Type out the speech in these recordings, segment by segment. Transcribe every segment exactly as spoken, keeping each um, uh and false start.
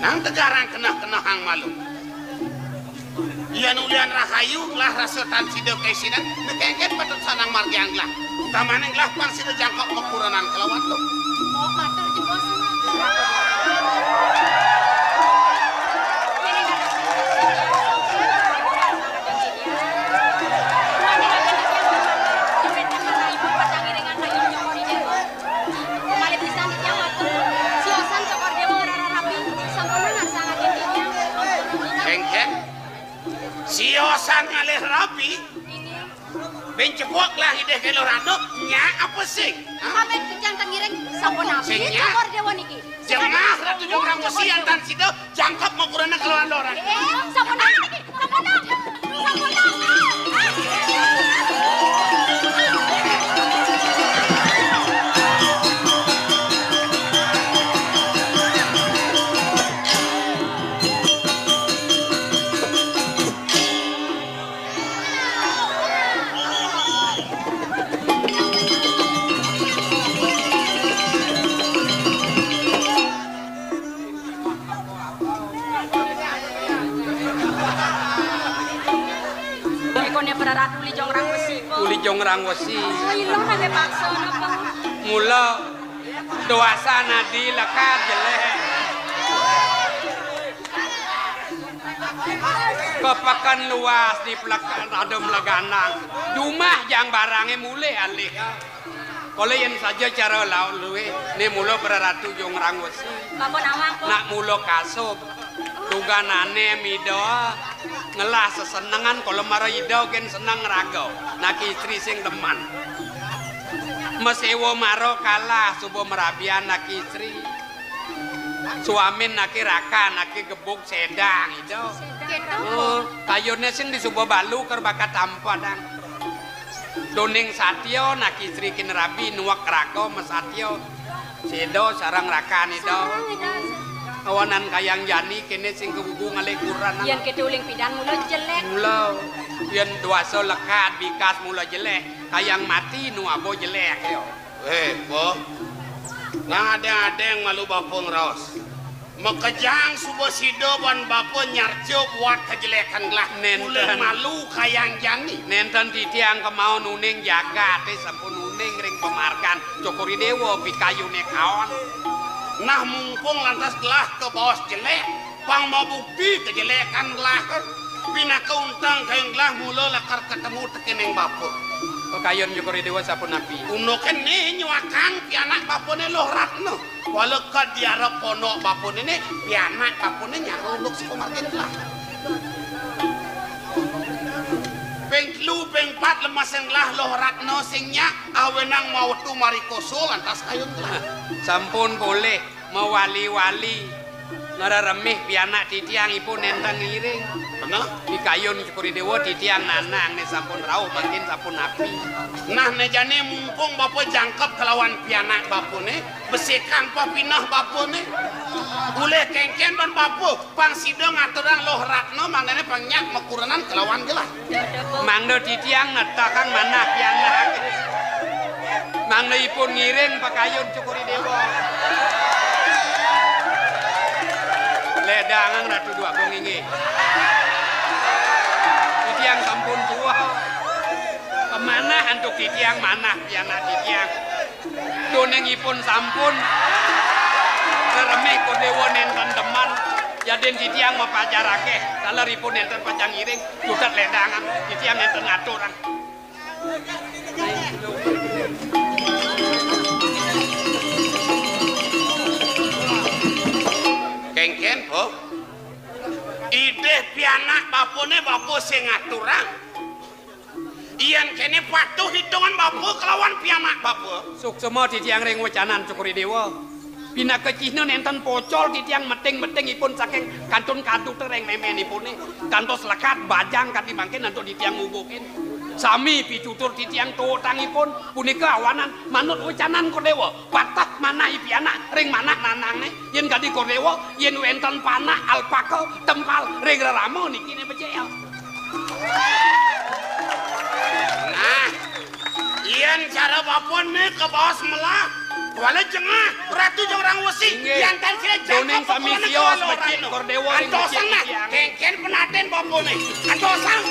Ang tegarang keneh-kenehang malu. Yén ulian rahayu gelah rasa tan sida kaisinan, né kénkén patut sanang margiang gelah. Utamané gelah pang sida jangkep makurenan kalawan luh. Oh, matur jebos. Malih pisan titiang matur. Siosan Cokor Déwa ngrararapi. Sampun narsang agen titiang. Kénkén? Siosan ngalih rapi? Inggih. Bén cepok lah idih ka Luh Ratna, nya apa sing? Hah? Kabéh titiang ten ngiring sampun napi. Sing nya? Cokor Déwa niki. Jemah Ratu Jonggrang Wesi antan sida jangkep makurenan kalawan Luh Ratna. Eh, sampun napi niki? Sampun napi? Sampun napi? Ikoné para ratu uli jongrang wesi. Uli jongrang wesi. Ila nang paksa napa? Mula dewasa nadi lekad jelék. Kepeken luas di pelek-, ada meleganang. Jumah jang barangé mulih alih. Kala yén saja cara lauk luwih, né mula para ratu jongrang wesi. Bapa nawang, Pak. Nak mula kasub. Duganané mida ngelah sesenengan kala mara ida gén seneng raga. Nak istri sing demen. Maséwa mara kalah suba marabian nak istri. Suamin naké rakan, naké gebug sédang, ida. Kéto. Oh, kayuné sing disuba balu ker bakat tampadang. Duning satia, nak istri kin rabi, nuwek raga masatia. Séda sareng rakan, ida. Sareng, ida. Awanan kayang jani kéné sing kagugu ngalih kurenan. Yén kéto uling pidan mula jelék. Mula. Yén dewasa lekad bikas mula jelék. Kayang mati nu aba jelék, ya. Eh, Po. Nang adéng-adéng malu bapa ngraos. Makejang suba sida ban bapa nyarca buat kajelékan gelah. Nénten. Uling malu kayang jani. Nénten titiang kemauan uning jagaté sampun uning ring pamargan Cokor I Déwa pikayuné kaon. Nah, mumpung lantas gelah kabaos jelék, pang mabukti kajelékan gelah. Pinaka unteng kayun gelah mula lakar katemu tekéning bapa. Pakayun Cokor I Déwa sapunapi? Unduk kéné nyuakang pianak bapané Luh Ratna. Wala kad diarep pondok bapané né, pianak bapané nyara unduk sapamargin gelah. Ping telu, ping pat lemesin gelah Luh Ratna sing nyak, awenang mawetu mari koso lantas kayun gelah. Sampun polih. Mawali-wali ngreremih pianak titiang ipun nénten ngiring. Bener? Pikayun Cokor I Déwa titiang nanang né sampun rauh mangkin sapunapi. Nah, né jani mumpung bapa jangkep kalawan pianak bapané, besikang papineh bapané. Ulih kénkén ban bapa, pang sida ngaturang Luh Ratna mangdané pang nyak makurenan kalawan gelah. Mangda titiang netakang manah pianak. Mangda ipun ngiring pakayun Cokor I Déwa. Ledangang Ratu Déwagung inggih. Titiang sampun tuah. Manah antuk titiang, manah pianak titiang. Duning ipun sampun reremih Cokor I Déwa nénten demen. Yadin titiang mapajar akéh, taler ipun nénten pacang ngiring, cutet ledangan, titiang nénten ngaturang. Kénkén, Po? Idih pianak bapané, bapa sing ngaturang. Yén kéné patuh itungan bapa kalawan pianak bapa. Suksma titiang ring wecanan Cokor I Déwa. Pinaka cihna nénten pocol titiang meting-meting ipun saking kantun kaduta ring méménipuné. Kantos lekad bajang kadi mangkin antuk titiang ngugukin. Sami pitutur titiang tuutang ipun punika awanan manut wecanan Cokor I Déwa. Pateh manah i pianak ring manah nanangné. Yén kadi Cokor I Déwa, yén wénten panak alpaka tempal ring rerama niki né becik ya. Nah, yén cara bapané kabaos melah, Wala jengah, Ratu Jong Rang Wesi, inggih. Yan tan sira jangkep. Doning sami sios, becik Kor Déwa ring becik titiang. Antosan nah, kéngkén penaten bapané. Antosan.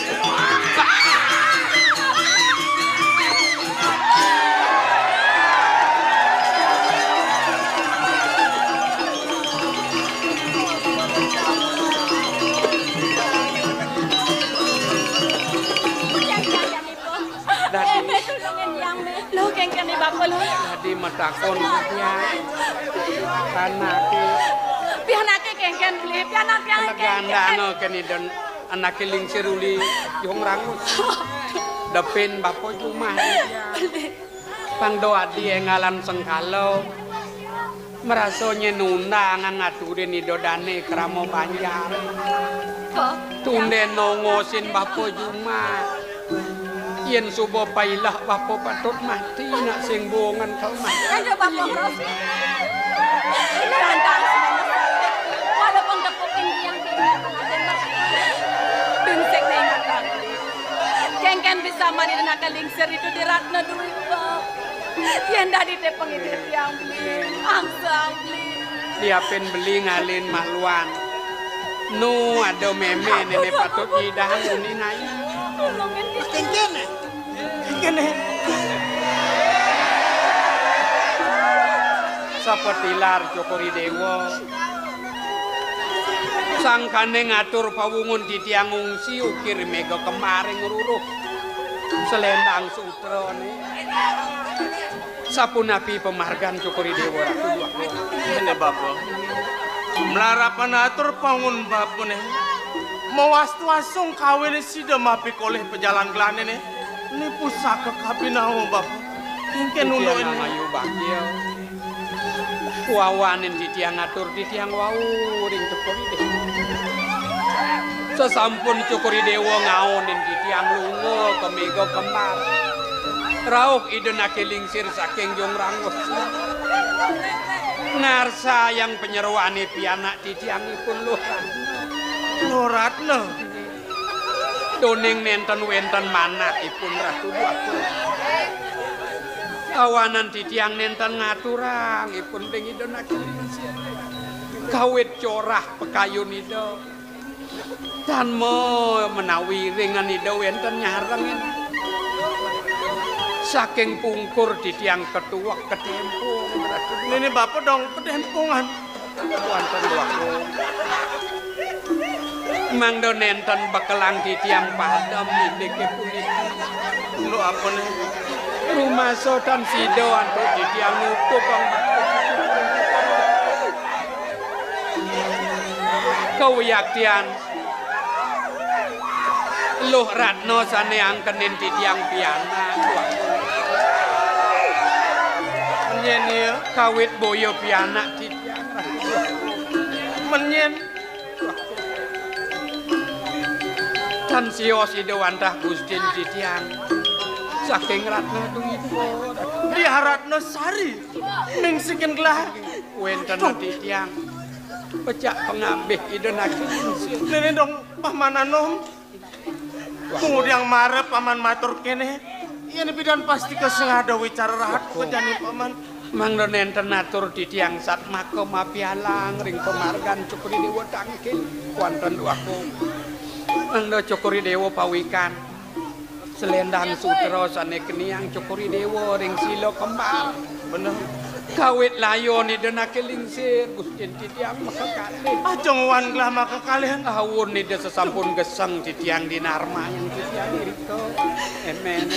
Dadi. Méh, tulungin tiang, méh. Lho, kéngkéné bapa, lho. Dadi matakon tiang. Anaké. Pianaké kéngkén, Bli. Pianak tiang kéngkén. Legandana kéné dén anaké lingsir uli Jong Rang Wesi. Depin bapa jumah tiang. Bli. Pang da adi énggalan sengkala. Marasa nyén undangan ngaturin Ida Dané krama banjar. Kok? Tundén nongosin bapa jumah. Yén suba pailah bapa patut mati, nak sing buungan ka mati. Aduh, bapa, Bro. Nantang semana. Walaupun tepuk indiang tinggal pengajian, Bro. Dun sing ningatan. Kéngkén bisa mani nak lingsir itu di Ratna Dwi, Bapa. Yén dadi té pangidih tiang, Bli. Angsang, Bli. Diapin beli ngalih maluan. Nu ada mémé néné patut nyidang uni nai. Tulungin tiang. Kéné. Kéné. Sapatilar Cokor I Déwa. Sangkané ngatur pawungun titiang ngungsi ukir méga kembar ring ruruh. Selendang sutrané. Sapunapi pamargan Cokor I Déwa Ratu Dwagung? Ngéné, Bapa. Malarapan atur pawungun Bapané. Mawastu asung kawin sida mapikolih pajalan gelané né. Ni pusaka kabinawa, Bapa. Kéngkén unduk ini. Ayu bakil. Wawanin titiang ngatur titiang wau ring Cokor I Déwa. Sasampun Cokor I Déwa ngaonin titiang lunga ka méga kembar. Rauh Ida naké lingsir saking Jong Rang Wesi. Ngarsayang panyeroané pianak titiangipun Luh Ratna. Luh Ratna. Doning nénten wénten manahipun Ratu Dwagung. Awanan titiang nénten ngaturang ipun ring Ida naké lingsir. Kawit corah pakayun Ida. Tan ma menawi ringan Ida wénten nyareng. Saking pungkur titiang ketuwek ketémpung. Néné Bapa dong ketémpungan. Wénten waktu. Mangda nénten bekelang titiang padem indiké puniki. Lho, apané? Rumasa tan sida antuk titiang nutup ang. Kawiyaktian Luh Ratna sané angkenin titiang pianak. Menyén ya? Kawit boya pianak titiang. Menyén. Tan sios Ida wantah Gustin titiang. Saking Ratna Dwipa. Diah Ratna Sari. Mingsikin gelah. Wénten titiang. Pecak pangabih Ida naké. Néné dong paman anom. Kemudian mara paman matur kéné, yén bidan pasti kesengada wicara rahat kejani paman. Mangda nénten atur titiang satmaka mapialang ring pamargan Cokor I Déwa tangkil. Wénten duaku. Mangda Cokor I Déwa pawikan. Selendang sutra sané keniang Cokor I Déwa ring sila kembar. Bener. Kawit layon Ida naké lingsir, Gustin titiang makakalih. Ajeng wan gelah makakalih. Awun Ida sasampun geseng titiang dinarmang titiang irika. Emén.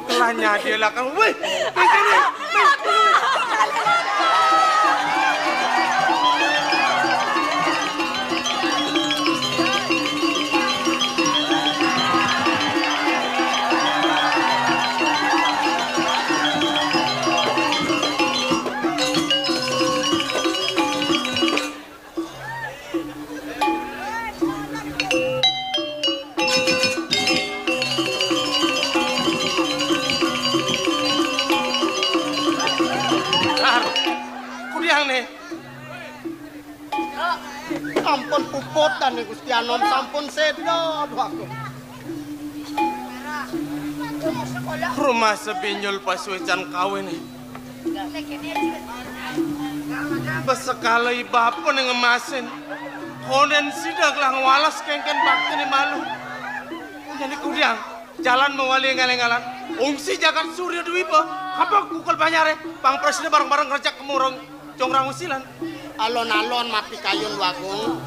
Telah nyadi lakang. Wih, kéné. Kudiang né. Ampun puput dané Gusti Anom sampun séda. Aduh aku. Rumasa binyul pasuécan kawiné. Besekala i bapa né ngemasin. Kondén sida gelah ngwales kénkén baktiné malu. Jani kudiang, jalan mawali énggal-énggalan. Ungsi jagat Surya Dwipa, apa kukel banyaré, pang prasida bareng-bareng ngrejek kemurung Jong Rangusilan. Alon-alon mapikayun, Wagung.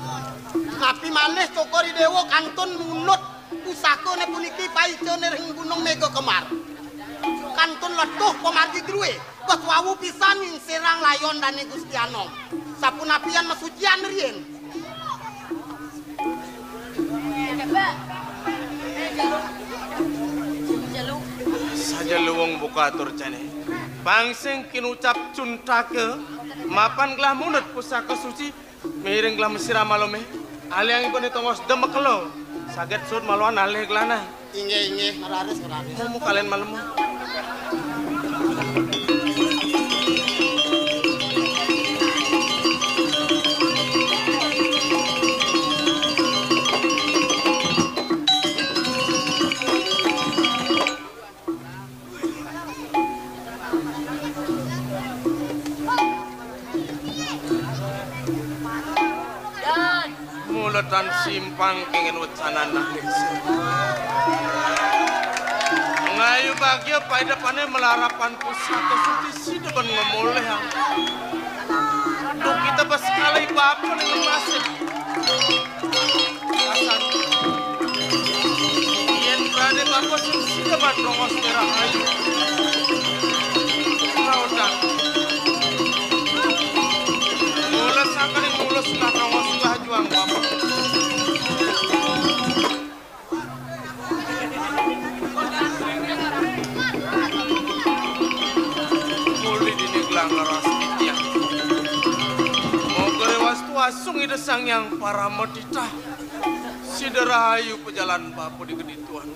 Napi malih Cokor I Déwa kantun nunut pusakané puniki paicané ring Gunung Méga Kembar. Kantun letuh pamargi drué, bes wau pisan ngingsirang layon dané Gusti Anom. Sapunapian masucian riin. Saja luwung buka atur jani. Pang sing kinucap cuntaka, mapan gelah mundut pusaka suci, miring gelah masiram malumé. Aliang ibané tongos demek kelo. Saget sud maluan alih gelana. Inggih, inggih, ngeraris, ngeraris. Mumu kalen malem. Mula tan simpang kéngkén wecanan ané. Ngayu bagia paidepané malarapan pusaka suci sida ban ngamolihang. Duh, kita bes kalih bapa né ngemasin. Asan. Yén prané bapa sing sida ban rongos merah ayu. Raodan. Mula sangkaning mula sulah rongos sulah juang bapa. Muli dini gelah ngeras titiang. Moga rewastu asung Ida Sang Hyang Parama Titah. Sida rahayu pajalan bapa di kedituan.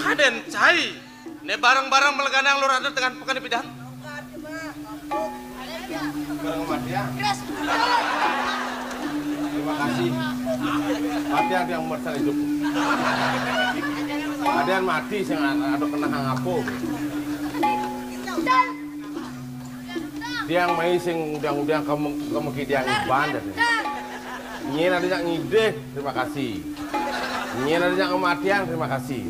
Kadén cai. Né bareng-bareng meleganang lur adat dengan peken pidan. Bareng sama dia. Terima kasih. Mati ada yang merasa hidup. Ada yang mati sing ada kena hang apa. Tiang mai sing udiang-udiang ka me-, ka mekidang iban dah. Nyén ada jak ngidih, terima kasih. Nyén ada jak kematian, terima kasih.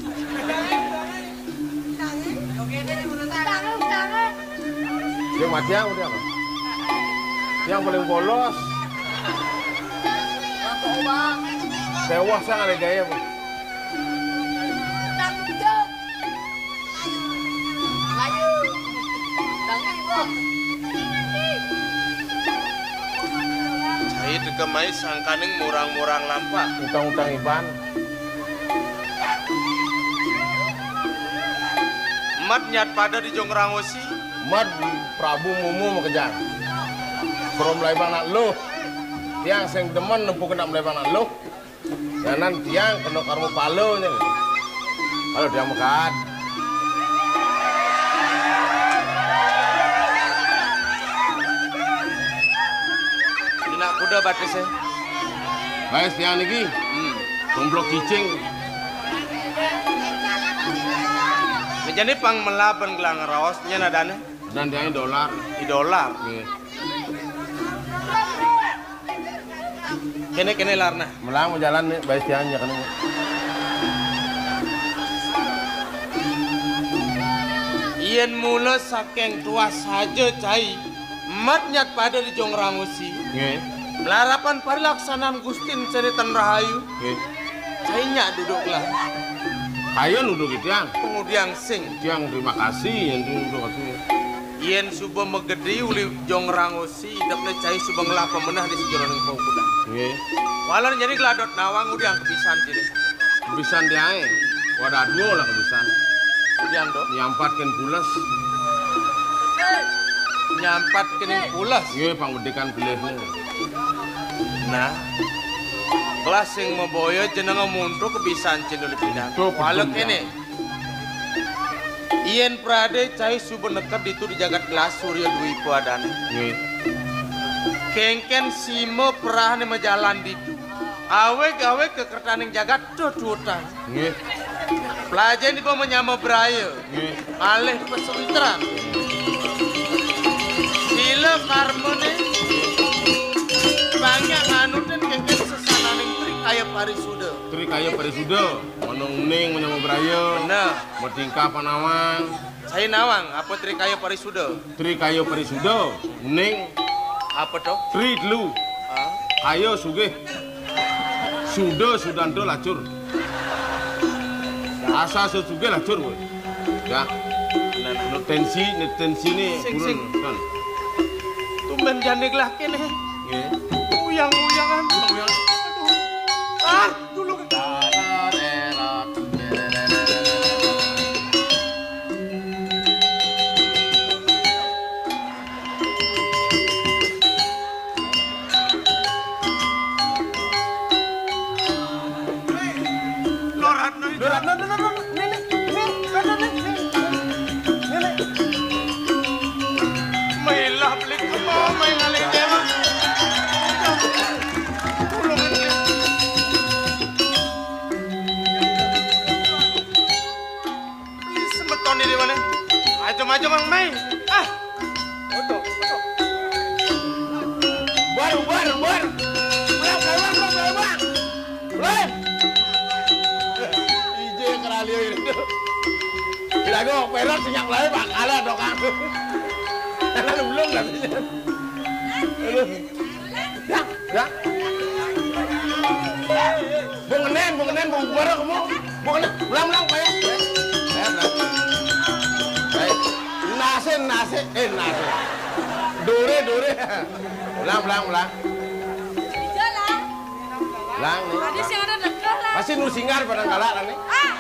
Dia matian udah apa? Yang paling polos. Sewah sang ada gaya apa? Cai deka mai sangkaning murang-murang lampa. Utang-utang iban. Mat nyat pada di Jong Rangosi. Mat Prabu Mumu makejang. Suruh melaibang nak luh. Tiang sing demen nempukin nak melaibang nak luh. Yanan tiang kena karma pala nya. Halo, tiang mekat. Ini nak kuda batis, eh. Batis tiang niki. Hmm. Tumplok cicing. Nah, jani pang melaban gelang raos nya nadane. Dan tiang dolar. Di dolar. Nggih. Kene, kene larna. Melang majalan nih, bae siang ya kene. Yen mula saking tuah saja cai, mat nyat pada di Jong Rangusi. Nggih. Melarapan parilaksanan Gustin seni ten rahayu. Nggih. Cai nyak duduk lah. Ayo duduk tiang. Pengudiang sing. Tiang terima kasih yang duduk aku. Yen suba magedi uli Jong Rangusi. Si idepne cai suba ngelah pemenah di sejeroning paukudan. Nggih. Walan jani geladot nawang ngudiang kebisan jani. Kebisan diae. Wadah dua lah kebisan. Ngudiang do. Nyampat ken pules. Nyampat kening pules. Nggih, pang bedikan pilihne. Nah. Kelas sing maboya jenenge muntu kebisan cendol pidan. Tuh, walau betul, kene. Yén pradé cai suba neked ditu di jagat gelah Surya Dwipa adané. Nggih. Kénkén sima perahné majalan ditu. Awég-awég kakertaning jagat tuh tuutan. Nggih. Plajahin iba manyama braya. Nggih. Malih pasawitran. Sila karmané panggah nganutin kénkén sesananing Trikaya Parisuda. Trikaya Parisuda, mano uning manyama braya. Bener. Matingkah panawang. Saya nawang, apa Trikaya Parisuda? Trikaya Parisuda, uning. Apa to? Tri telu. Ah. Kaya sugih. Suda sudanta lacur. Asa sesugih lacur kowe. Ya. Nah, nah. Nek tensi, nek tensi ne sing, turun, sing. Kan. Tumben jani gelah kéné. Nggih. Uyang-uyangan. Uyang-uyangan. Aduh. Ah, tulung. Loratna. Loratna, Loratna, Loratna. Né, né, né, Loratna, né, né, né, né. Mailah beli kemo, main ngalih dewa. Tulung ini. Beli semeton ini mana? Aja maju, Mang Mai. Ah. Foto, foto. Bubar, bubar, bubar. Pulang, pulang, pulang, pulang, pulang. Pulang. Ije kerali ini. Lagu perot sinyak lain bak kalah dong, Kang. Karena belum katanya. Aduh. Ya, ya. Bung Enen, Bung Enen, Bung Barok, Bung. Bung Enen, ulang, ulang, Pak, ya. Ya, ulang. Baik. Nase, nase, eh, nase. Dore, dore. Ulang, ulang, ulang. Tiga lah. Ulang, nih. Tadi sing ada degah lah. Pasti nu singgar pada kalah, nih. Ah.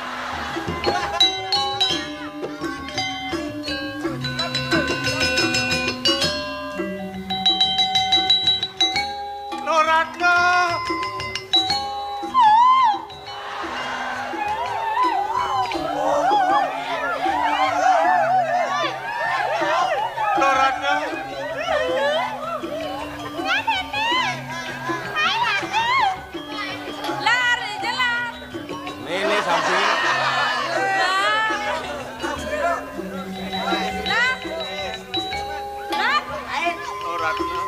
Loratna. Loratna. Lar, jelas. Nih, nih, samping. Lah. Lah. Lah. Oh, Ratna.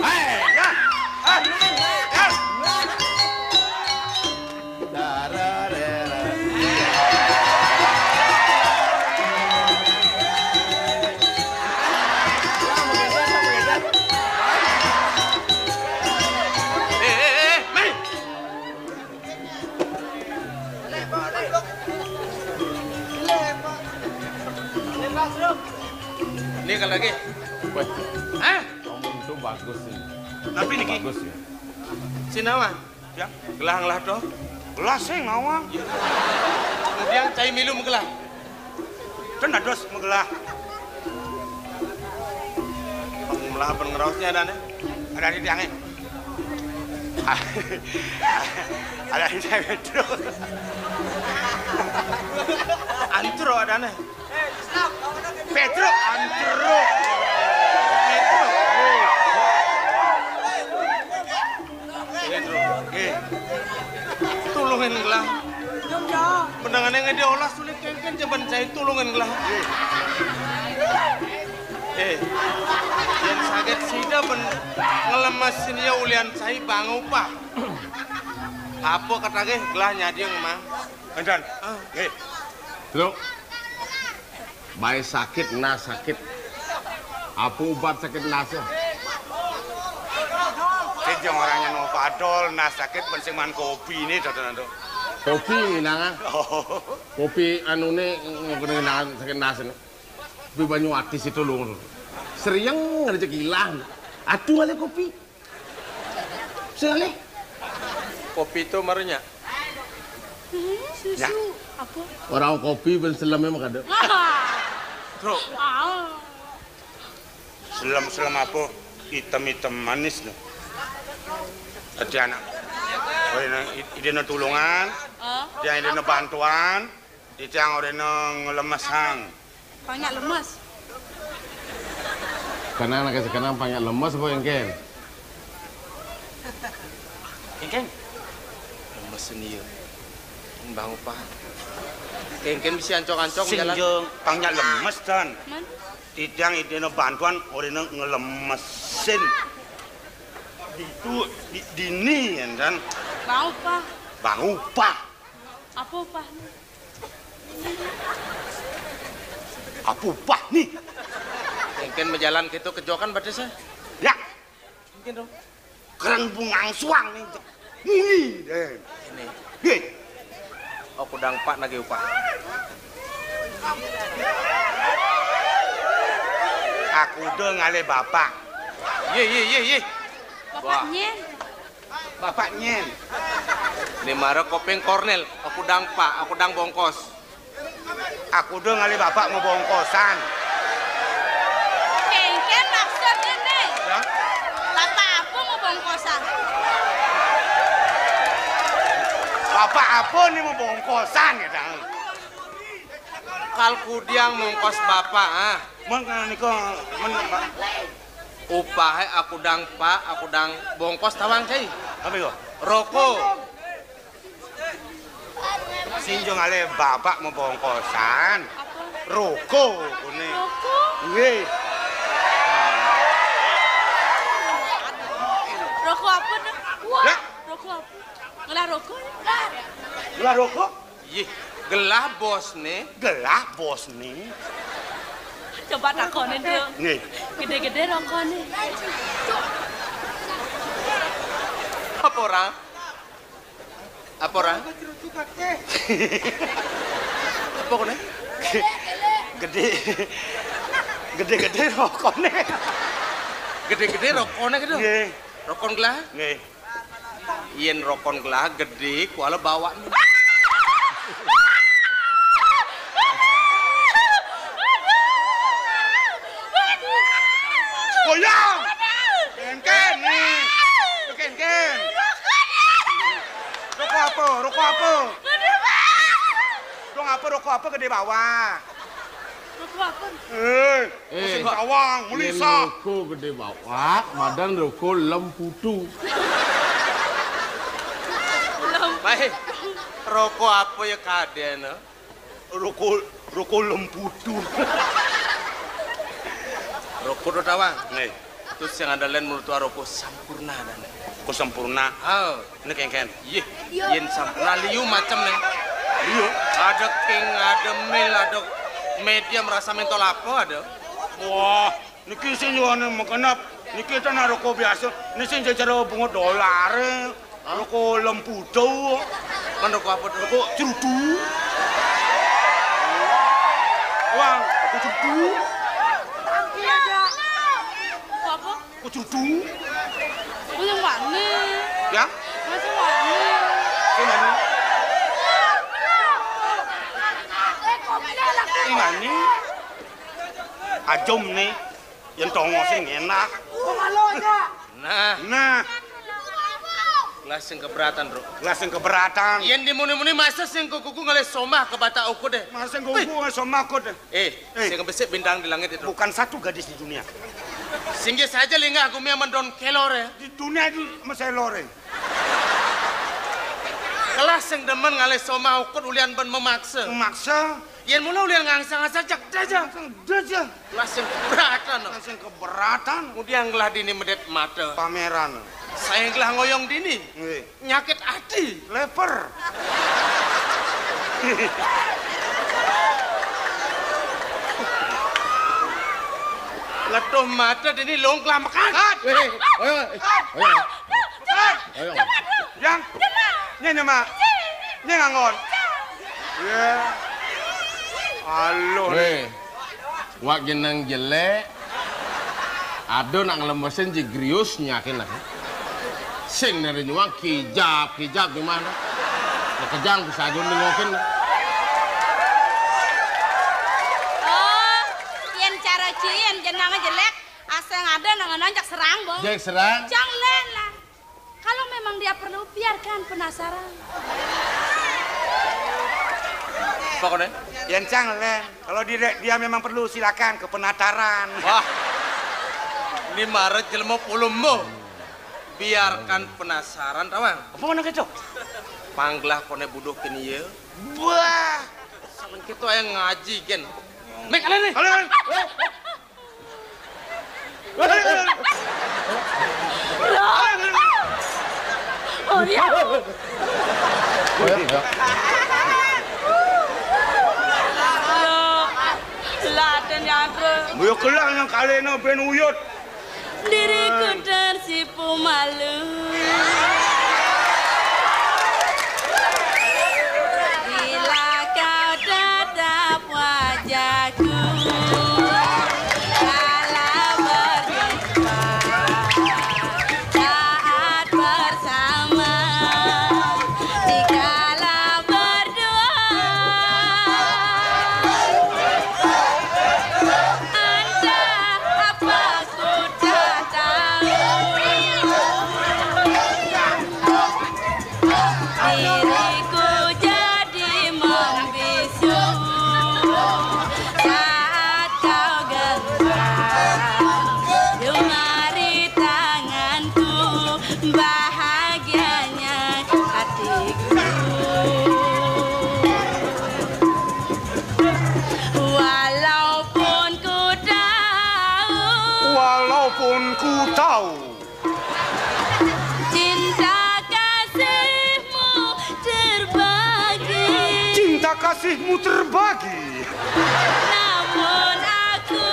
Hei. Ya. Ah. Ya. Eh, eh, eh, Mai. Ini kalau lagi. Weh, hah? Ngomong itu bagus sih. Tapi niki bagus ya. Sinawan. Ya, gelah-gelah to. Gelah sing nawang. Kemudian cai milu magelah. Ten dados magelah. Pang melah pen ngraosné adané. Adané tiangé. Adané tiangé Pétruk. Antro adané. Pétruk, antro. Pétruk. Nggih, Tru. Nggih. Tulungin gelah. Menengane ngede olas sulit kengken jaban cai tulungin gelah. Nggih. Eh, yen saget sida ben ngelemesin ya ulian cai bang upah. Apa katake gelah nyadi mang? Endan. Ah. Nggih. Tru. Bae sakit, nas sakit. Apa ubat sakit nas? Sing jeng orangnya no padol, nas sakit, pen sing man kopi ini, Dodo, Dodo. Kopi nginangan. Oh. Kopi anune ngene nginangan sakit nas ini. Kopi banyu ati situ lho. Serieng ngene cek ilang. Aduh, ale kopi. Sing ale. Kopi itu marunya. Hmm, susu. Ya. Apa? Orang kopi ben seleme mah kada. Bro. Ah. Selem-selem apa? Item-item manis no. Dadi anak. Ora ide tulungan, ah, dia ide bantuan, dia ora ngelemesang. Pang nyak lemes. Kenang nak kenang pang nyak lemes apa engken? Engken. Lemes ni ya. Bang Upah. Engken bisa ancok-ancok sing jalan. Jeng pang nyak lemes, Dan. Man? Titiang idene bantuan orina ngelemesin. Ditu di, dini, ya, Dan. Bang Upah. Bang Upah. Apa upah? Apa upah ni? Engken majalan kita kejokan batasnya. Ya. Engken dong. Keren bungang suang ni. Muni deh. Ini. Hei. Oh, kudang pak nagih upah. Aku udah ngalih bapak. Ye, ye, ye, ye. Bapak nyen. Bapak nyen. Ini mara kopeng Kornel. Aku dang pak, aku dang bongkos. Aku udah ngalih bapak mau bongkosan. Kengken maksudnya nih. Ya? Bapak apa mau bongkosan? Bapak apa nih mau bongkosan ya, Dang? Kal kudiang mongkos bapak, ah. Mengkana nika men, Pak. Upahe aku dang pak, aku dang bongkos tawang cai. Apa itu? Roko. Sinjung ale bapak mau bongkosan. Roko kune. Roko? Nggih. Roko apa, Dek? Ya. Roko apa? Ngelah roko? Ngelah roko? Yih, gelah bosne. Gelah bosne. Coba takonin, Dek. Nggih. Gede-gede rokone. Apa ora? Apa ora? Apa kene? Gede. Gede-gede rokone. Gede-gede rokone gitu. Nggih. Rokon gelah? Nggih. Yen rokon gelah gede, kuala bawak. Goyang. Ken, ken, nih. Ken, ken. Rokok apa? Rokok apa? Dong apa, rokok apa gede bawak? Rokok apa? Eh, eh, sing tawang, yen melisa. Rokok gede bawak, madan rokok lemputu. Baik, rokok apa ya kadene? Rokok, rokok lemputu. Rokok do tawang. Nggih. Terus yang ada lain menurut rokok sampurna dan. Rokok sampurna. Oh. Ini kengken. Yih, yen sampurna liu macem nih. Liu? Ada king, ada mil, ada medium, rasa mentol apa ada. Wah, niki sing nyuwane mengkenap. Niki ta nak rokok biasa. Ini sing jejer bunga dolar. Hah? Rokok lempudo. Kan rokok apa tuh? Rokok cerutu. Wang, rokok cerutu. Apa? Kok judung? Yang mana? Ya? Macam mana? Yang mana? Yang mana? Ajom nih, yang tongo sing enak. Nah. Nah. Gelas sing keberatan, Bro. Gelas sing keberatan. Yang dimuni-muni masa sing kuku ngalih somah ke batak ukud deh. Masa sing kuku ngalih somah ukud deh. Eh, eh, sing besik bintang di langit itu. Bukan satu gadis di dunia. Singgih saja lingah gumi aman don kelor ya. Di dunia itu meselor ya. Kelas sing demen ngalih somah ukud ulian ben memaksa. Memaksa. Yen mula ulian ngangsa-ngangsa cek aja. Langsung aja. Kelas sing keberatan. Kelas sing keberatan. Kemudian gelah dini medet mata. Pameran. Saya gelah ngoyong dini. Nggih. Nyakit ati. Leper. Letuh mata dini long kelamekan. Kat. Eh, ayo, eh, ayo. Kat. Ayo. Yang. Nyai nyemak. Nyai nganggon. Ya. Aluh. Weh. Wak jeneng jelek. Ada nak ngelemesin ji grius nyakin lah. Sing nari nyuang kijap, kijap di mana? Kejang bisa aja nengokin. Oh, yen cara ci yen jenenge jelek, asal ada nang nang jak serang, Bong. Jak serang? Jang len lah. Kalau memang dia perlu, biarkan penasaran. Apa kene? Yen cang, Len. Kalau di-, dia memang perlu, silakan ke penataran. Wah. Ini mara jelema pulumbuh. Biarkan penasaran, tawang. Apa mana gitu? Panggelah koné buduh kén ieu. Wah. Sareng kéto aya ngaji, gén. Mék, alé nih. Alé, alé. Oh, iya. Lah, den nyangkut. Yo kelah nang kalena ben uyut. Diriku tersipu malu. Bila kau tatap wajahku, kala berjumpa, saat bersama, dikala berdua. Entah apa ku tak tahu, diriku jadi membisu saat kau genggam jemari tanganku, bahagianya hatiku. Walaupun ku tahu, walaupun ku tahu, cinta kasihmu terbagi, cinta kasihmu terbagi, namun aku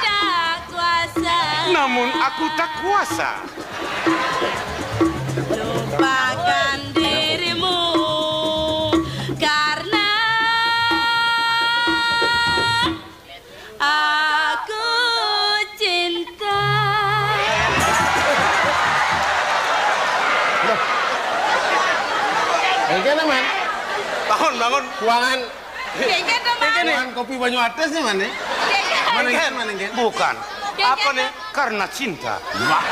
tak kuasa, namun aku tak kuasa lupakan dirimu karena aku cinta. Engkén, Man. Bangun, bangun. Kuangan. Kéngkén, Man. Kuangan kopi banyu atés nih, Man, nih. Kéngkén. Mana engkén, Man, engkén? Bukan. Kéngkén. Apa nih? Karena cinta. Wah.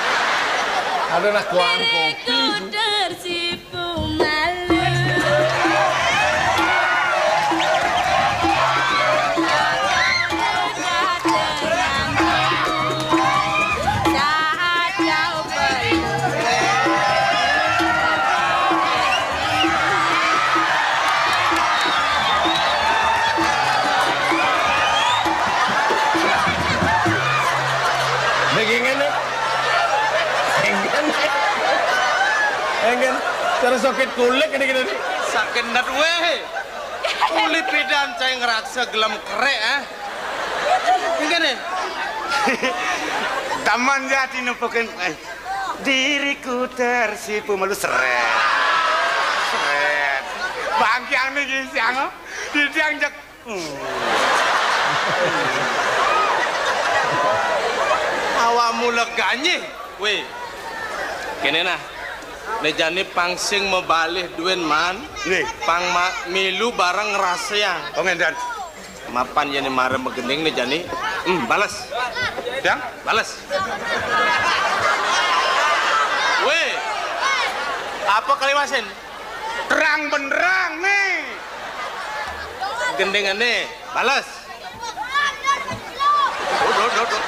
Ada nak kuangan kopi. Diriku tersipu malu. Saat kau pergi. Begini nih. Engkén. Engkén. Cara sakit kulit ini kita nih. Sakit nat wéh. Uli pidan cai ngrasa gelem kerék, ah. Engkén nih. Taman jati nepukin, eh, diriku tersipu malu, seret. Seret. Bangkiang nih, Gisang, oh. Didiang jek. Hmm. Awakmu lega nyih, wé. Kéné nah. Né jani pang sing mabalih duwén, Man. Nggih. Pang ma-, milu bareng ngrasayang. Oh, ngénten. Mapan yén mara magending né jani. Hmm, bales. Yang? Bales. Wé. Apa kaliwasin? Terang benderang nih. Gendingané, bales. Duh, duh, duh, duh.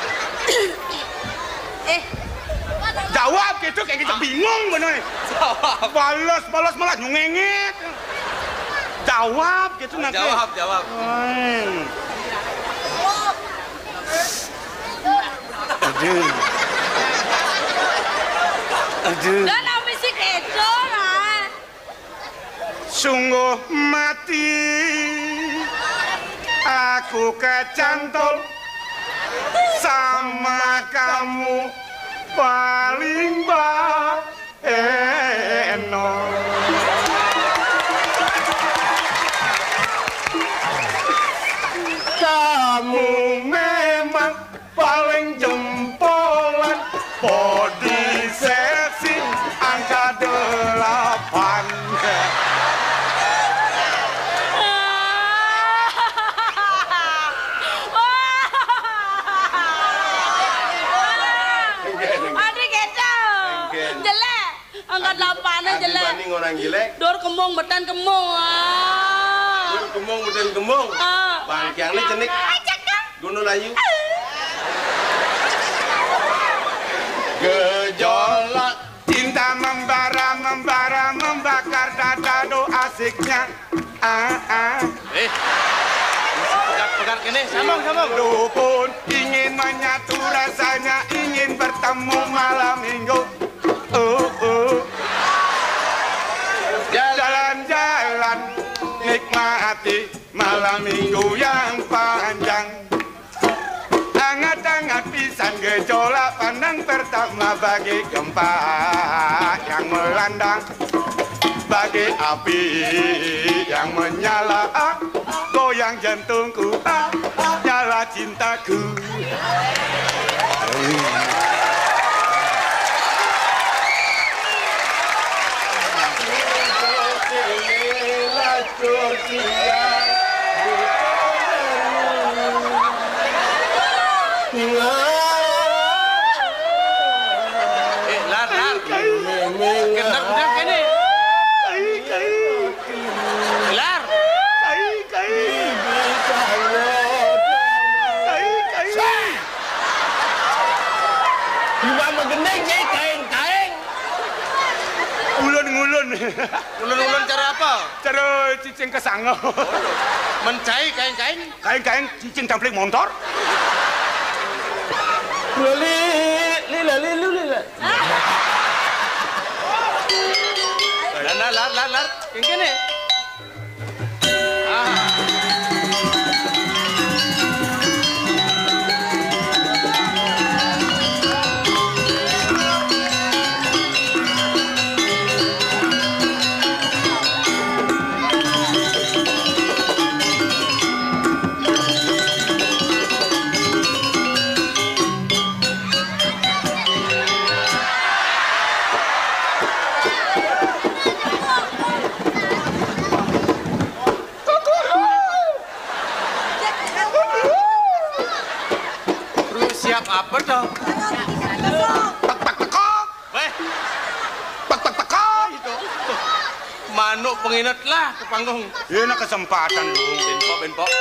Eh. Jawab gitu, kayak gitu bingung bener. Jawab. Bales, bales, malah nyungengit. Jawab gitu, nak. Jawab, jawab. Hmm. Aduh. Aduh. Lah, nang mesti kéto, lah. Sungguh mati aku kecantol sama kamu, paling baeno. Kamu memang paling jempolan, body seksi angka delapan. Aduh, kéto. Jelek. Angka delapan aja jelek. Dibanding orang jelek. Dur kemung, betén kemung. Ah. Dur kemung, betén kemung. Ah. Bangkiang ni jenik. Gunung Layu. Gejolak cinta membara, membara, membakar dada, do asiknya. Ah, ah. Eh. Pegat-pegat kene, sambung, sambung. Dukun ingin menyatu rasanya, ingin bertemu malam minggu. Oh, oh. Jalan-jalan, nikmati malam minggu yang panjang. Hangat-hangat pisan gejolak, pandang pertama bagi gempa yang melanda, bagi api yang menyala. Goyang jantungku, ah, nyala cintaku. Eh, Lar, Lar. Bener, bener kene. Lar. Kai, kai. Kai, kai. Iwak megendeng, cai, kaeng-kaeng. Ulun-ngulun. Ulun-ulun cara apa? Cara cicing kesanga. Mencai kaeng-kaeng? Kaeng-kaeng cicing tamplik montor. Lali, li, lali, lu, li, la. Lar, lar, lar, lar, lar. Kene. Lu siap apa toh? Tek, tek, tekok. Weh. Tek, tek, tekok. Manuk penginet lah ke panggung. Ini kesempatan lu. Benpok, benpok.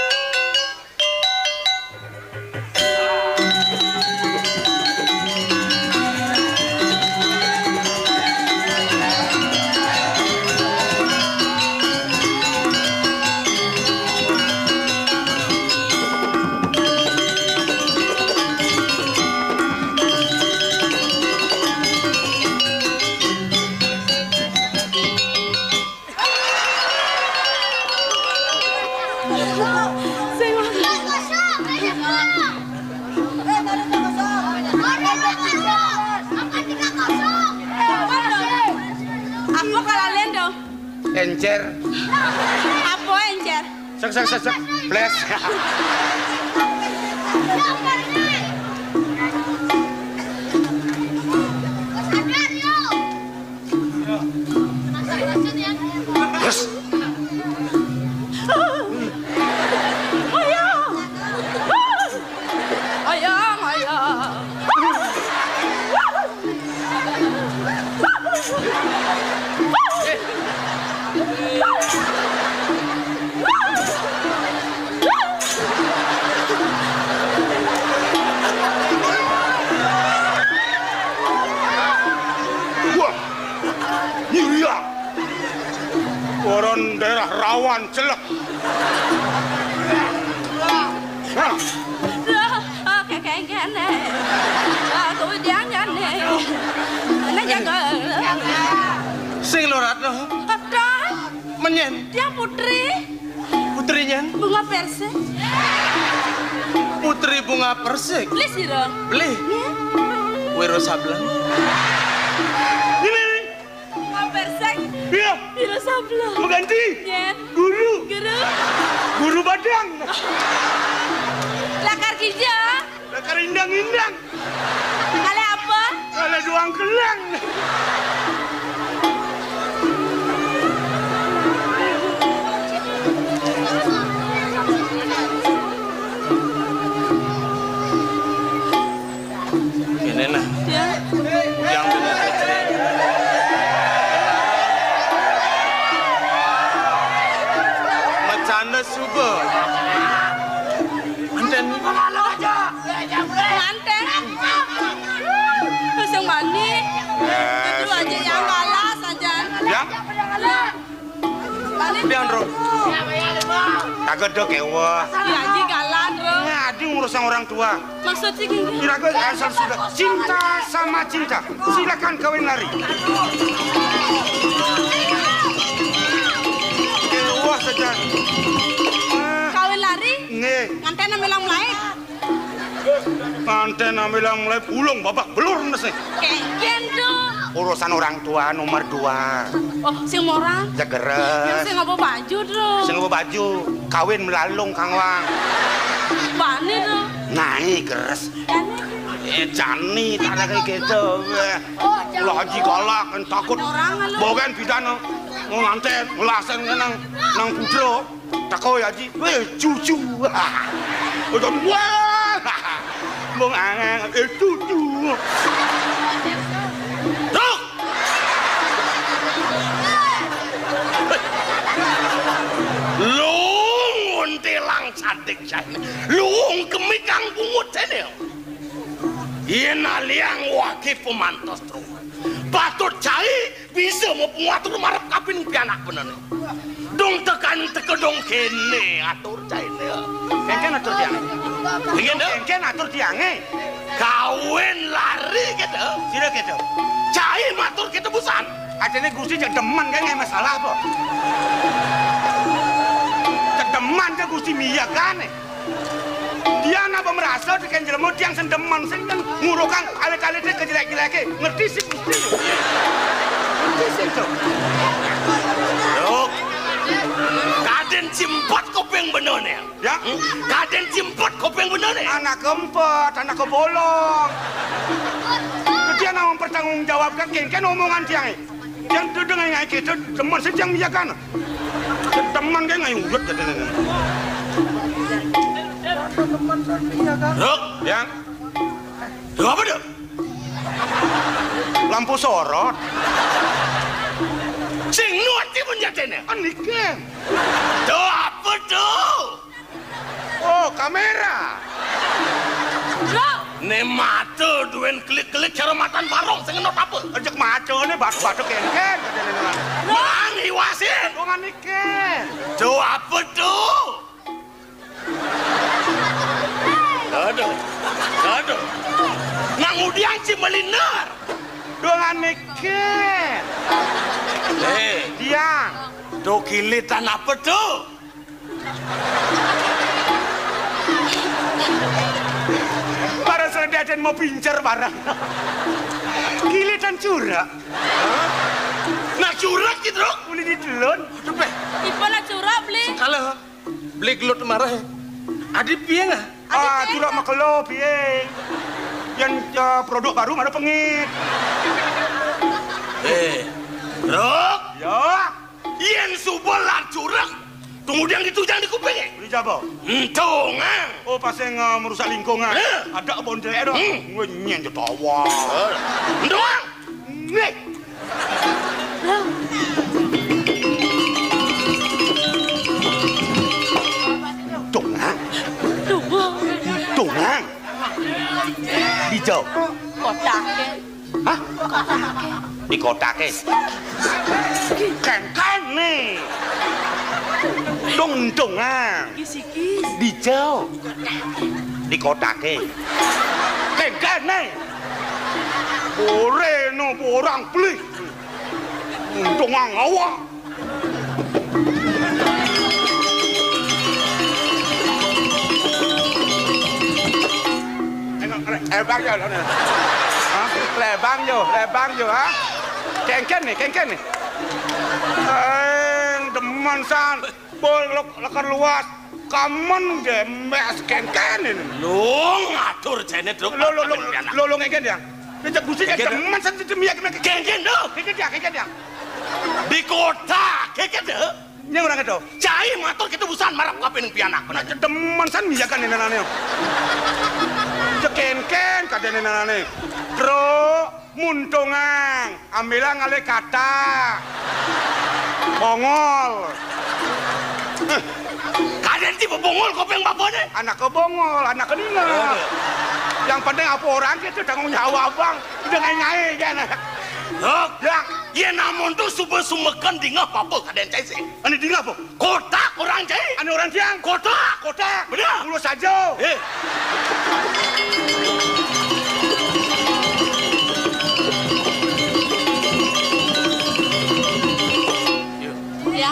Aku kalah lendo. Encer. Apa encer? Sek, sek, sek, sek. Ples. Terus. Ayang, ayang. Wah, Yuria. Koron daerah rawan celek. Nah. Loh, oh, kakek kene. Aku jangan nih. Nah, jago. Sing lo Ratno. Ada. Menyen. Dia putri. Putri nyen? Bunga persik. Putri bunga persik. Beli sira? Beli. Nggih. Wiro Sableng. Ini, ini. Bunga persik. Iya. Wiro Sableng. Mengganti. Nggih. Guru. Guru. Guru Badang. Lakar Gija. Lakar Indang-indang. Kalih apa? Kalih duang kelang. Kene nah. Yang bener. Macana suba. Ro. Kagak ada kewah. Iya, Ji, galak, Ro. Nah, dia ngurus sama orang tua. Maksud sih gini. Kira gue asal sudah cinta sama cinta. Silakan kawin lari. Kewah saja. Ah, kawin lari? Nggih. Nganten nang bilang mulai. Nganten nang bilang mulai, pulung babak belur nasi. Kengken tuh. Urusan orang tua nomor dua. Oh, sing morang? Yang sing ngaba baju tuh. Sing ngaba baju, kawin melalung kang wang. Bani tuh. Naik keres. Jani. Eh, jani, tak ada kayak gitu. Eh, oh, jani. Lah, Haji galak, kan takut. Orang lu. Bawa kan pidana. Mau nganten, ngelasen kan nang, nang putro. Tako ya, Ji. Weh, cucu. Udah, wah. Mau ngangen, eh, cucu. Tuh. Lung untilang cantik jane. Lung kemikang bungut jane. Yen aliang wage pemantos terus. Patut cai bisa mau pengatur marep kaping pianak benene. Dong tekan teka dong kene atur caine. Kengken atur tiang. Kengken, Dok. Kengken atur tiange. Kawin lari gitu. Sira gitu. Cai matur kita busan. Ajane Gusti cek demen kan nggak masalah apa? Cek demen cek Gusti miyagane. Dia napa merasa dengan jelema tiang sing demen sing ngurukan alit-alite kejelek-jeleke. Ngerti sih Gusti. Ngerti sih to. Dok. Kaden cimpet kuping benone. Ya? Hmm? Kaden cimpet kuping benone. Anak keempat, anak kebolong. Dia nang mempertanggungjawabkan kengken omongan tiang. Yang tu dengan ngai kita demen sejang miyakan. Demen kan ngai udut kata nang. Rok. Yang. Rok apa tu? Lampu sorot. Sing nuat ti menjatene. Anike. Tu apa tu? Oh, kamera. Bro. Ne mata duen klik-klik cara matan barong sing ngenot apa? Ajak maca ne batu-batu kengken. Mang iwasin. Wong anike. Do apa tu? Aduh. Aduh. Nang udiang ci meliner. Dong anike. Eh, diang. Do kilitan apa tu? Para saudara mau pincer barang. Gile dan curak. Nah, curak gitu, Rok. Boleh ditelon. Aduh, Beh. Ipa lah curak, beli. Kalau beli gelut marah. Adi piye, ah? Ah, curak makelo piye? Yang, eh, produk baru mana pengit? Eh, Rok. Ya. Yen suba lar curek, kemudian ditujang di kupinge. Dijaba. Entungan. Oh, pas yang, eh, merusak lingkungan. Eh. Ada bondelek dong. Hmm. Ngenyen jetawa. Eh. Entungan. Nih. Entungan. Entungan. Dijau. Kotak. Hah? Dikotake. Kengkene. Dong-dongan. Dijau. Dikotake. Kengkene. Ora no borang beli. Dongan awak. Lebang yo, lebang yo, lebang yo, ha? Kengken nih, kengken nih. Eh, demen san. Bol lek-, lekar luas. Kamen demes kengken ini. Lu ngatur jene, Truk. Lo, lo, lo, lo, lo ngengken ya? Kejak gusi ya, kengken. Demen san, demen ya, kengken. Kengken, lo. Kengken ya, kengken ya. Di kota, kengken, lo. Nyang ora ngedo. Cai matur kita busan marap kaping pianak. Nah, demen san miyakan nenane. Cekenken kadene nenane. Tro muntungang, ambilang ale kata. Bongol. Kaden ti bongol kopeng bapane. Anak ke bongol, anak ke ninga. Yang penting apa orang kita tanggung jawab, Bang. Udah ngai-ngai kan. Hok. Ya. Yén amonto suba sumeken dingeh papa kadén cai sih. Ané dingeh apa? Kotak orang cai. Ané orang tiang. Kotak. Kotak. Bener. Mula saja. Eh. Ya.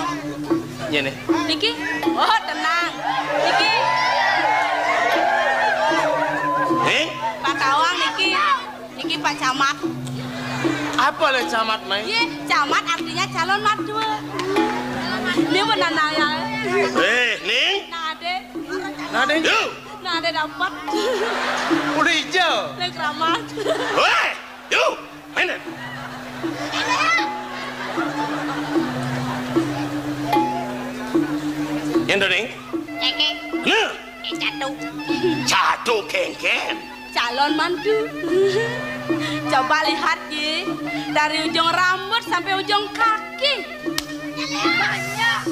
Nyene. Niki. Oh, tenang. Niki. Eh? Pak Kawang niki. Niki Pak Camat. Apa le camat, Mai? Iya, camat artinya calon mertua. Ini benar naya. Eh, Ning. Nah, Dek. Nah, Dek. Yuk. Nah, Dek dapat. Udah hijau. Lek keramat. Weh, yuk. Main, Dek. Yang dong, Ning. Cekek. Nah. Eh, catu. Catu kengken. Calon mantu. Coba lihat, Ji. Dari ujung rambut sampai ujung kaki. Aduh.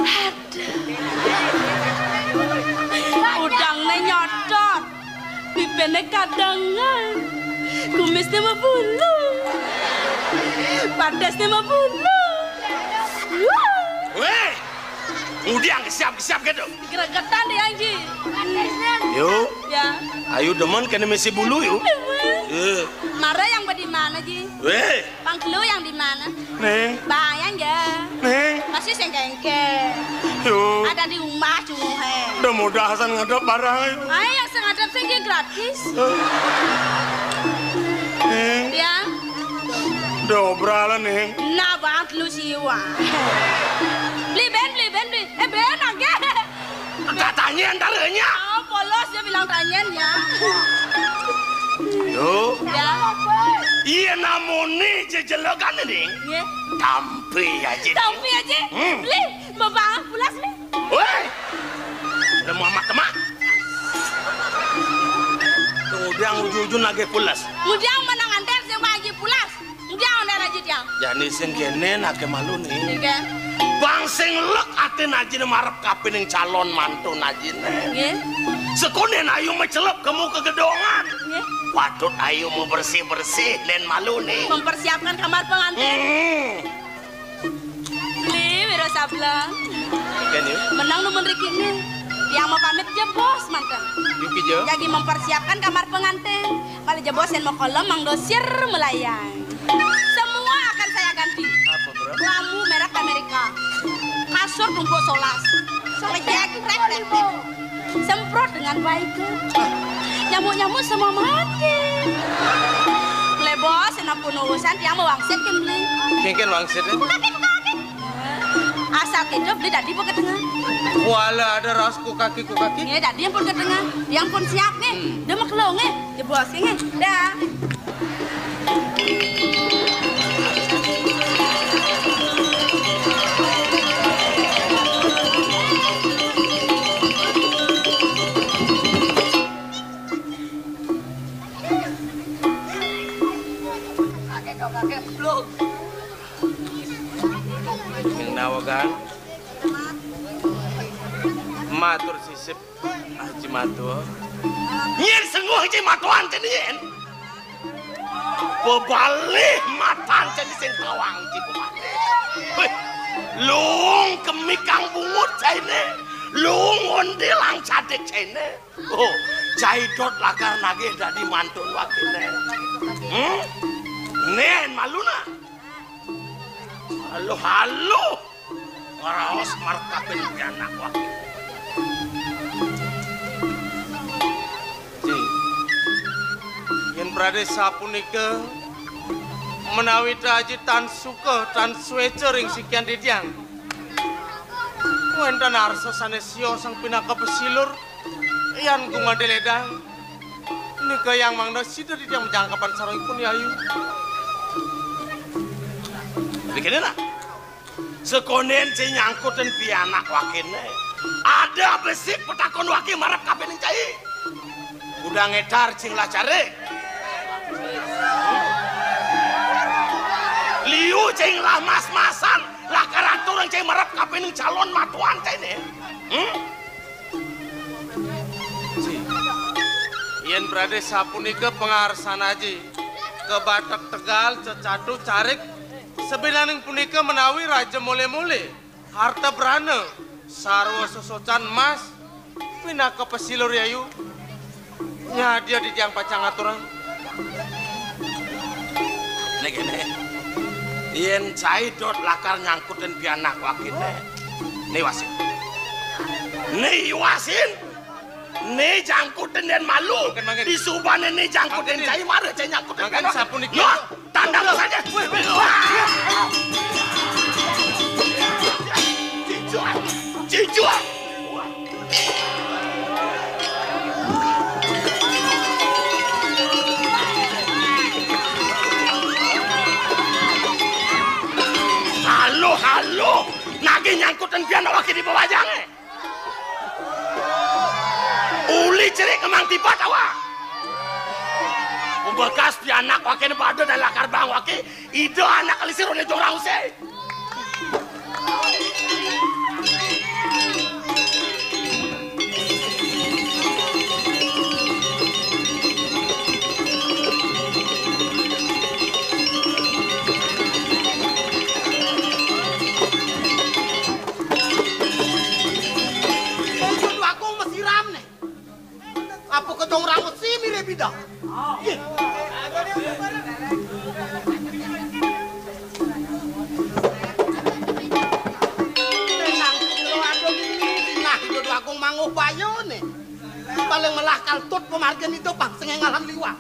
Aduh. Udangnya nyotot. Bibirnya kadangan. Kumisnya mabulu. Padasnya mabulu. Wah. Weh. Udiang kesiap-kesiap gitu. Gregetan deh, Anji. Yo. Ya. Ayu demen kena mesi bulu, yo. Eh. Mara yang bagaimana, Ji? Weh. Pangkelu yang di mana? Neng. Bayang ya. Neng. Masih sengkengke. Yo. Ada di rumah, cunguhe. Udah mudah Hasan ngadep barang, ayo. Ayo, yang sengaja sih gratis. Neng. Ya. Dobra lah, Neng. Nah, bang, lu siwa. Beli ben, beli ben, beli. Eh, ben, agak. Katanya antaranya. Oh, polos dia bilang tanyanya. Yo. Ya. Iya, namune jejelekan ini. Nggih. Tampi aja. Tampi aja. Hmm. Beli, bapak pulas nih. Woi. Lemu amat temak. Kemudian ujung-ujung lagi pulas. Kemudian menang antar sing lagi pulas. Enggak, enggak aja dia. Jani sing kene nake malu nih. Nggih. Bang sing lek atin ajine marep kapining calon mantun ajine. Nggih. Sekonden ayu mecelep kemu kegedongan. Nggih. Patut ayu mau bersih-bersih nen malu nih. Mempersiapkan kamar pengantin. Hmm. Li, Wiro Sableng. Kan yuk. Menang nu mriki nih. Yang mau pamit jebos manten. Yuki jo. Lagi mempersiapkan kamar pengantin. Malah jebos yang mau kolom Mang Dosir melayang. Semua akan saya ganti. Apa, bro? Lampu merek Amerika. Kasur tumpuk solas. Pejek reflektif. Semprot dengan baik. Nyamuk-nyamuk semua mati. Lebo senapun urusan dia mau wangsit kan beli. Kengken wangsit, eh? Buka hati, buka hati. Asal kita beli tadi buka tengah. Kuala ada ras ku kaki, ku kaki. Ini tadi yang pun ke tengah, yang pun siap nih. Hmm. Dia mau kelong, eh. Dia bos, eh. Dah. Ning nawegan. Matur sisip. Haji Matua. Nyén sengguh Haji Matuan cenah nyén. Bebalih matan cenah sing tawang Haji Kumat. Wéh, luung kemi kang bungut caine. Luung ondél ang cadik caine. Oh, cai dot lakar nagih dadi mantun wakilné. Hmm? Nén maluna. Halo, halo. Ngeraos marep kabéh anak wakil. Ji, yén pradé sapunika menawi Aji tan suka, tan suéca ring sikian titiang. Wénten arsa sané siosang pinaka pesilur, yan gumanti ledang. Nika yang mangda sida titiang majangkepan sarengipun, Yayu. Rikene, nak. Sekondén sing nyangkutin pianak wakéné. Ada besik petakon waké marep kabéh ning cai. Udah ngedar cing lah cari. Liu cing lah mas-masan, lah karatur cing marep kabéh ning calon matuan cai né. Hmm? Ji. Yén bradé sapunika pangarsan aji, ka Batak Tegal, Cecatu, Carik, sabinaning punika menawi raja molé-molé, harta brana, sarwa sesocan emas, pinaka pasilur yayu, nyadia titiang pacang aturang. Né kéné, yén cai dot lakar nyangkutin pianak wakiné, né iwasin. Né iwasin. Né jangkutin dén malu. Mangkin, mangkin. Disubané né jangkutin cai, mara cai nyangkutin. Mangkin sapunika. Yo, tandang saja. Wih, wih, wih. Cijuan, cijuan. Halo, halo. Nagih nyangkutin pianak wakiné di pawajangé. Uli cerik kemang tipat awak. Pembekas pianak wakiné pada dan lakar bang waki, ida anak lisir oleh jong rausé. Maksud wakung mesiram né. Apa kedong rambut si mirip ida? Ih. Tenang, lo ada ini. Nah, ida dua wakung manguh bayu né. Paling melah kaltut pemargin ida pang sengéngalan liwat.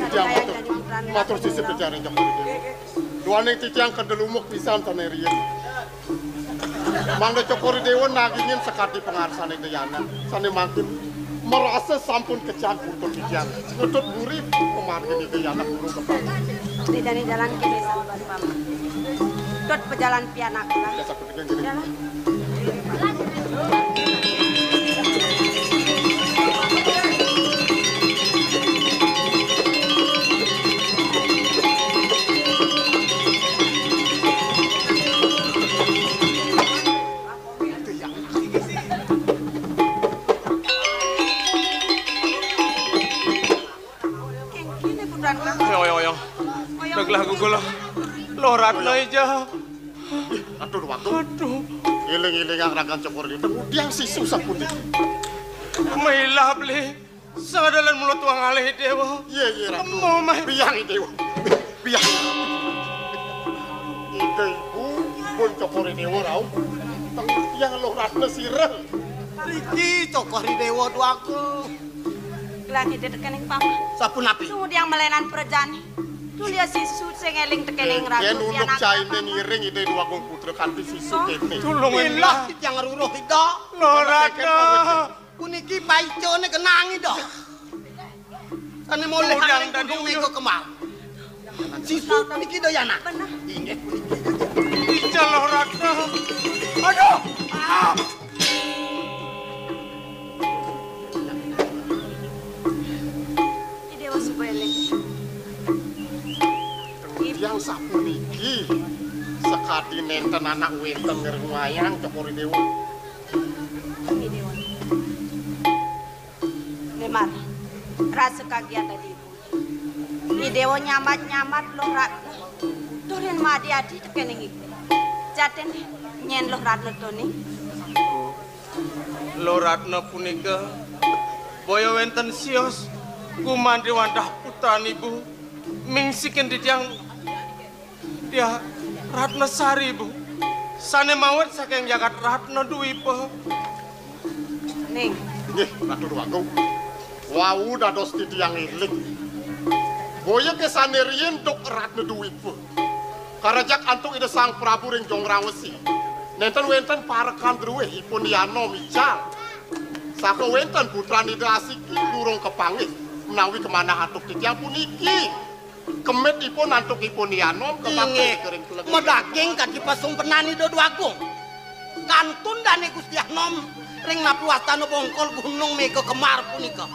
Titiang matur, matur sisip titiang ring Cokor I Déwa. Duaning titiang kedéh lumuk pisan sané riin. Mangda Cokor I Déwa nagingin sakadi pangarsané Ida Yana. Sané mangkin marasa sampun kecang putus titiang. Ngetut buri pamargin Ida Yana burung kepala. Ida dané jalan kéné sabar, Paman. Tut pejalan pianak lah. Biasa kudu gini. Iyalah. Kénkén, Putrangga. Oyong, oyong, oyong. Deglah gugul. Loh Ratna ija. Ih, aduh, waduh. Aduh. Iling-ilingang ragan Cokor I Déwa. Ngudiang sisu sapuniki. Mailah, Beli. Sadalan mula tuang alih, Déwa. Iya, iya, Ratu. Emo, mah. Biang, Déwa. Biang. Ida ibu, pun Cokor I Déwa rauh. Tiang Luh Ratna sira. Niki Cokor I Déwa duaku. Gelah ida tekening paman. Sapunapi? Sing ngudiang malénan prajani. Tulia sisu sing éling tekening raga. Yén unduk pianak cainé paman. Ngiring Ida Dwagung Putra kanthi sisu kéné. Tulungin. Ilah, tiang ruruh Ida. Luh Ratna. Puniki paicané kenang Ida. Sané molih. Udang angin tadi gunung udah. Nika kemang. Sisu puniki Dayana. Bener. Inggih puniki. Ija Luh Ratna. Aduh. Ah. I Déwa suba éling. Titiang sapuniki sakadi nénten anak wénten ngrengayang Cokor I Déwa. Inggih, Déwa. Né mar, rasa kagiat dadi ibu. I Déwa nyambat-nyambat Luh Ratna. Turin maadi-adi tekening ibu. Jatiné nyén Luh Ratna tuni. Luh Ratna punika boya wénten sios gumanti wantah putran ibu. Mingsikin titiang Dia Ratna Sari, Bu. Sané mawit saking jagat Ratna Dwipa. Ning. Nggih, Ratu Déwagung. Wau dados titiang éling. Boya ké sané riin duk Ratna Dwipa. Karajak antuk Ida Sang Prabu ring Jonggrang Wesi. Nénten wénten parekan druwih ipun Yana mical. Saka wénten putran Ida asiki durung kapanggih menawi kamanah antuk titiang puniki. Kemit ipun antuk ipun Yanom. Inggih. Kepakih kering kelengi. Madaging kadi pasumpenan Ida Déwagung. kantun dané Gusti Anom ring napi wastana bongkol Gunung Méga Kemar punika.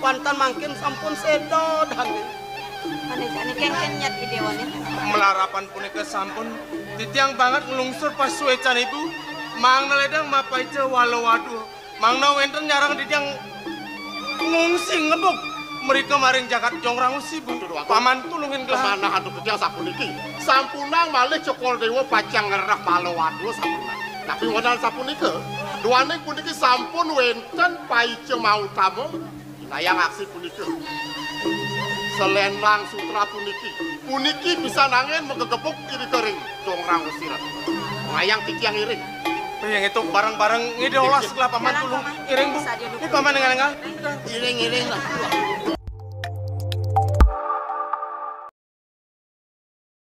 Wantah mangkin sampun séda dané. Mané jani kéngkén nyat idéwané. Malarapan punika sampun titiang banget nglungsur pasuécan ibu, mangda lédang mapaica wala waduh. Mangda wénten nyareng titiang ngungsi ngebug mrika maring jagat Jongrangusi, Bu. Aduh, aduh. Paman tulungin gelah. Manah aduh titiang sapuniki. Sampunang malih Cokor Déwa pacang ngrereh wala waduh sampunang. Napi wénten sapunika? Duaning puniki sampun wénten paica mautama. Inayang aksi punika. Selendang sutra puniki. Puniki pisan anggén magegebug irika ring Jongrangusi Ratu. Ngayang titiang iring. Ring itu bareng-bareng ngidih olas gelah paman tulung. Iring, Bu. Ini paman enggal-enggal. Iring, iring lah.